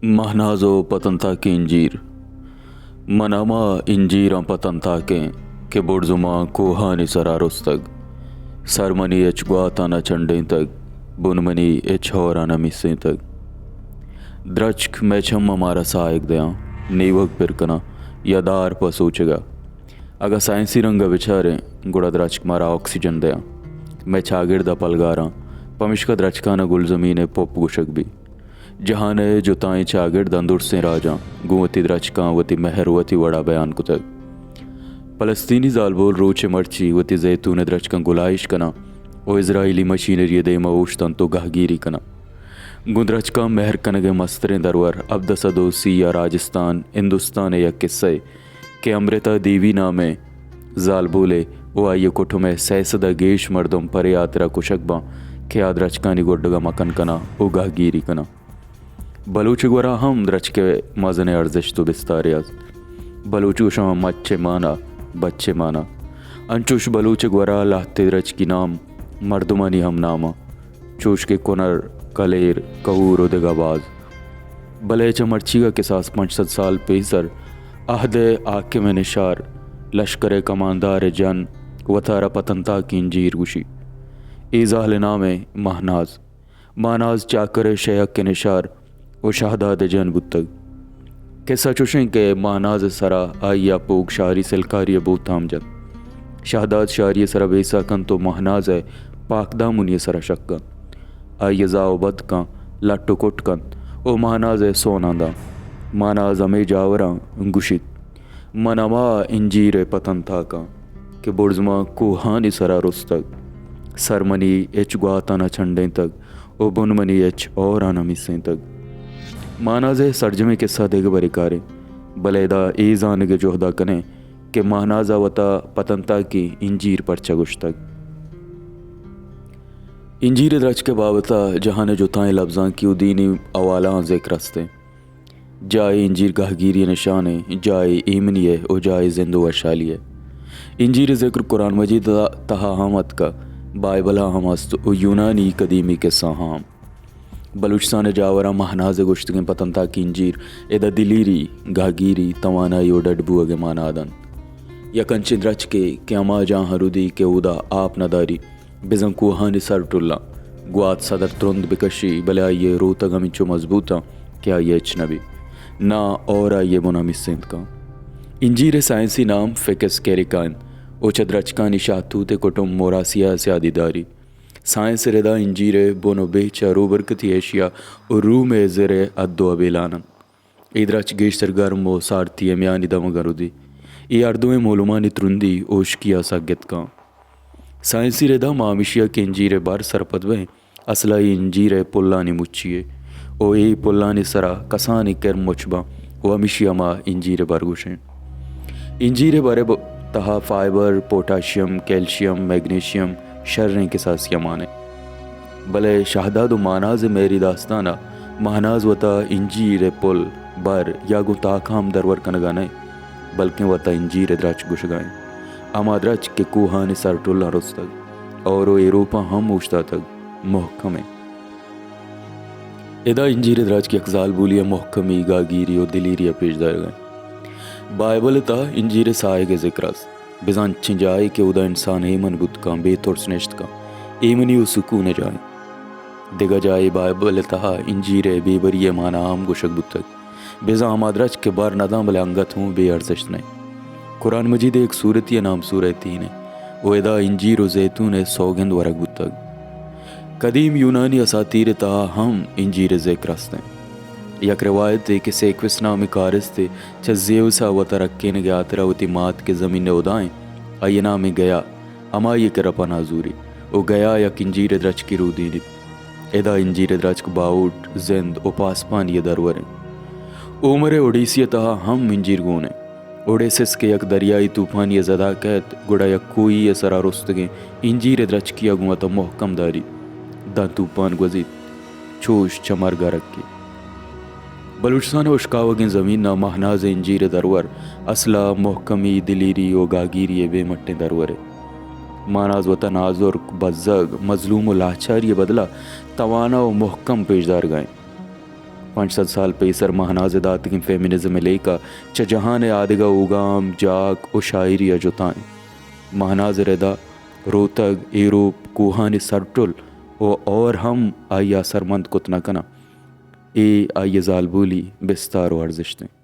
مہناز ءُ پتنتاکیں انجیر۔ من ہما انجیراں پتنتاکیں کہ برزماں کوہانی سرا رستگ۔ سر منی ہچ گواتاں نہ چنڈینتگ، بن منی ہچ ہوراں نہ میسینتگ۔ درچک مئے چماں مارا ساہگ دیاں، نیوگ پر کناں یا دار پہ سوچگا۔ اگاں سائنسی رنگ ءَ بچاریں، گڑا درچک مارا آکسیجن دیاں، مئے چاگرد ءَ پلگاراں، پمیشکا درچکان ءَ گلزمین ءِ پپ گوشگ بیت۔ جہان ءِ جتائیں چاگرداں درسیں راجاں گوں وتی درچکاں وتی مہر وتی وڑا بیان کتگ۔ فلسطینی زالبول روچ ءِ مرچی وتی زیتون ءِ درچکاں گلائیش کناں ءُ اسرائیلی مشینری ءِ دیما اوشتنت ءُ گہگیری کناں۔ گوں درچکاں مہر کنگ ءِ مستریں درور ابدسد ءُ سیاہ راجستان، ہندوستان ءِ یک قصہ ءِ کہ امرتا دیوی نامیں زالبولے ءُ آئی ءِ کٹم ءِ سئے سد ءَ گیش مردم پرے ہاترا کشگ باں کہ آ درچکانی گڈگ ءَ مکن کناں ءُ گہگیری کناں۔ بلوچ ءِ گورا ہم درچک ءِ مزنیں ارزشت ءُ بستارے است۔ بلوچ گوشاں مچ ءِ مانا، بچ ءِ مانا۔ انچوش بلوچ ءِ گورا لہتے درچکی نام مردمانی ہم ناماں۔ چوش کہ کنر، کلیر، کہور ءُ دگہ باز۔ بلے چہ مرچیگا کساس پنچ سد سال پیسر عہد ءِ حاکم ءِ نشار لشکر ءِ کماندار ءِ جن وتارا پتنتاکیں انجیر گوشی۔ اے زال ءِ نام ءَ مہناز، مہناز چاکر ءِ شہک ءِ نشار ءُ شہداد ءِ جن بوتگ۔ کسہ چوشیں کہ مہناز ءِ سرا آئی ءَ پوگ شاری سلکاری ءِ بوتام جت۔ شہداد شاری ءِ سرا بیسہ کنت ءُ مہناز ءِ پاکدامنی ءِ سرا شک کنت۔ آئی ءَ زاہ ءُ بد کن، لٹ ءُ کٹ کنت ءُ مہناز ءَ سوناں داں۔ مہناز ہمے جاوراں گوشیت، من ہما انجیر ءِ پتنتاکاں کہ برزماں کوہانی سرا رستگ۔ سر منی ہچ گواتاں نہ چنڈینتگ ءُ بن منی ہچ ہوراں نہ میسینتگ۔ مہناز ءِ سرجمیں کسہ دگہ برے کاریں، بلے ادا اے زانگ ءِ جہد ءَ کنیں کہ مہناز ءَ وتا پتنتاکیں انجیر پرچا گوشتگ۔ انجیر ءِ درچک ءِ بابت ءَ جہان ءِ جتائیں لبزانکی ءُ دینی حوالہاں ذکر است ایں۔ جاہے انجیر گہگیری ءِ نشانے، جاہے ایمنی ءِ ءُ جاہے زند ءُ وشھالی ءِ۔ انجیر ءِ ذکر قرآن مجید ءِ تہا ہم اتکہ، بائبل ءَ ہم است ءُ یونانی قدیمی قصہاں ہم۔ بلوچستان ءِ جاوراں مہناز ءِ گوشتگیں پتنتاکیں انجیر ادا دلیری، گہگیری، توانائی ءُ ڈڈ بوگ ءِ مانا دنت۔ یک انچیں درچکے کہ ہما جاہاں رودی کہ اودا آپ نداری، بزاں کوہانی سر ٹلاں، گوات صدر ترند بکشی، بلے آئی ءِ روتگ ہمینچو مضبوطاں کہ آئی ءَ ہچ نہ بی، ناں ہور آئی ءِ بنا میسینت کن۔ انجیر ءِ سائنسی نام فکس کیریکا انت ءُ چہ درچکانی شاہتوت ءِ کٹم موراسیا ءَ سیادی داری۔ سائنس ءِ ردا انجیر ءِ بن ءُ بہ چہ روبرکتی ایشیا ءُ روم ءِ زر ءِ حد ءُ ابیلان انت۔ اے درچک گیشتر گرم ءُ سارتی ءِ میانی دمگاں رودی۔ اے ہر دوئیں مولمانی ترندی ءُ ہشکی ءَ سگت کن۔ سائنسی ردا ما ہمیشی ءَ کہ انجیر ءِ بر سرپد بئیں، اصل ءَ اے انجیر ءِ پلانی مچی یے ءُ اے پلانی سرا کسانیں کرم مچ باں ءُ ہمیشی ءَ ما انجیر ءِ بر گوشیں۔ انجیر ءِ بر ءِ ب-، تہا فائبر، پوٹاشیم، کیلشیم، میگنیشیم شریں کساسے مان انت۔ بلے شہداد ءُ مہناز ءِ مہری داستان ءَ مہناز وتا انجیر ءِ پل، بر یا گوں تاک ءَ ہم درور کنگ ءَ نہ انت، بلکیں وتا انجیر ءِ درچک گوشگ ءَ انت۔ ہما درچک کہ کوہانی سر ٹلاں رستگ، ہور ءُ ایروپاں ہم اوشتاتگ، مہکم انت۔ ادا انجیر ءِ درچک یک زالبولی ءِ مہکمی، گہگیری ءُ دلیری ءَ پیش دارگ ءَ انت۔ بائبل ءِ تہا انجیر ءِ ساہگ ءِ ذکر است۔ بزاں انچیں جاہے کہ اودا انسان ایمن بوت کن، بے ترس نشت کن، ایمنی ءُ سکون ءِ جاہ انت۔ دگہ جاہے بائبل ءِ تہا انجیر ءِ بے بری ءِ مانا ہم گوشگ بوتگ۔ بزاں ہما درچک کہ بر نہ داں، بلے انگت ہوں بے ارزشت نہ انت۔ قرآن مجید ءِ یک سورتے ءِ نام سورہ تین انت ءُ ادا انجیر ءُ زیتون ءِ سوگند ورگ بوتگ۔ قدیم یونانی اساطیر ءِ تہا ہم انجیر ءِ ذکر است انت۔ یک روایتے کہ سیکوس نامیں کارستے چہ زیوس ءَ وت ءَ رکینگ ءِ ہاترا وتی ماتک ءِ زمین ءِ ہدائیں، آئی ءِ نام گیا، ہمائی ءِ کرا پناہ زوری ءُ گیا یک انجیر ءِ درچکے رودینیت۔ ادا انجیر ءِ درچک باہوٹ، زند ءُ پاسپانی ءِ درور انت۔ ہومر ءِ اوڈیسی ءِ تہا ہم انجیر گون انت۔ اوڈیسس کہ یک دریائی توپانے ءِ زدا کئیت، گڑا یک کوہی ءِ سرا رستگیں انجیر ءِ درچکے ءَ گوں وتا مہکم داریت، داں توپان گوزیت، چوش چہ مرگ ءَ رکیت۔ بلوچستان ءِ ہشکاوگیں زمین ءَ مہناز ءِ انجیر ءِ درور اصل ءَ مہکمی، دلیری ءُ گہگیری ءِ بے مٹیں درورے۔ مہناز وتا نازرک، بزگ، مظلوم ءُ لاچاری ءِ بدلا توانا ءُ مہکم پیش دارگ ءَ انت۔ پنچ سد سال پیسر مہناز ءِ داتگیں فیمنزم ءِ لیکہ چہ جہان ءِ آدگہ اوگام، جاک ءُ شاعری ءَ جتا انت۔ مہناز ءِ ردا روتگ، ایروپ، کوہانی سرٹل ءُ اور ہم آئی ءَ اثرمند کت نہ کناں۔ اے آئی ءِ زالبولی بستار ءُ ارزشت انت۔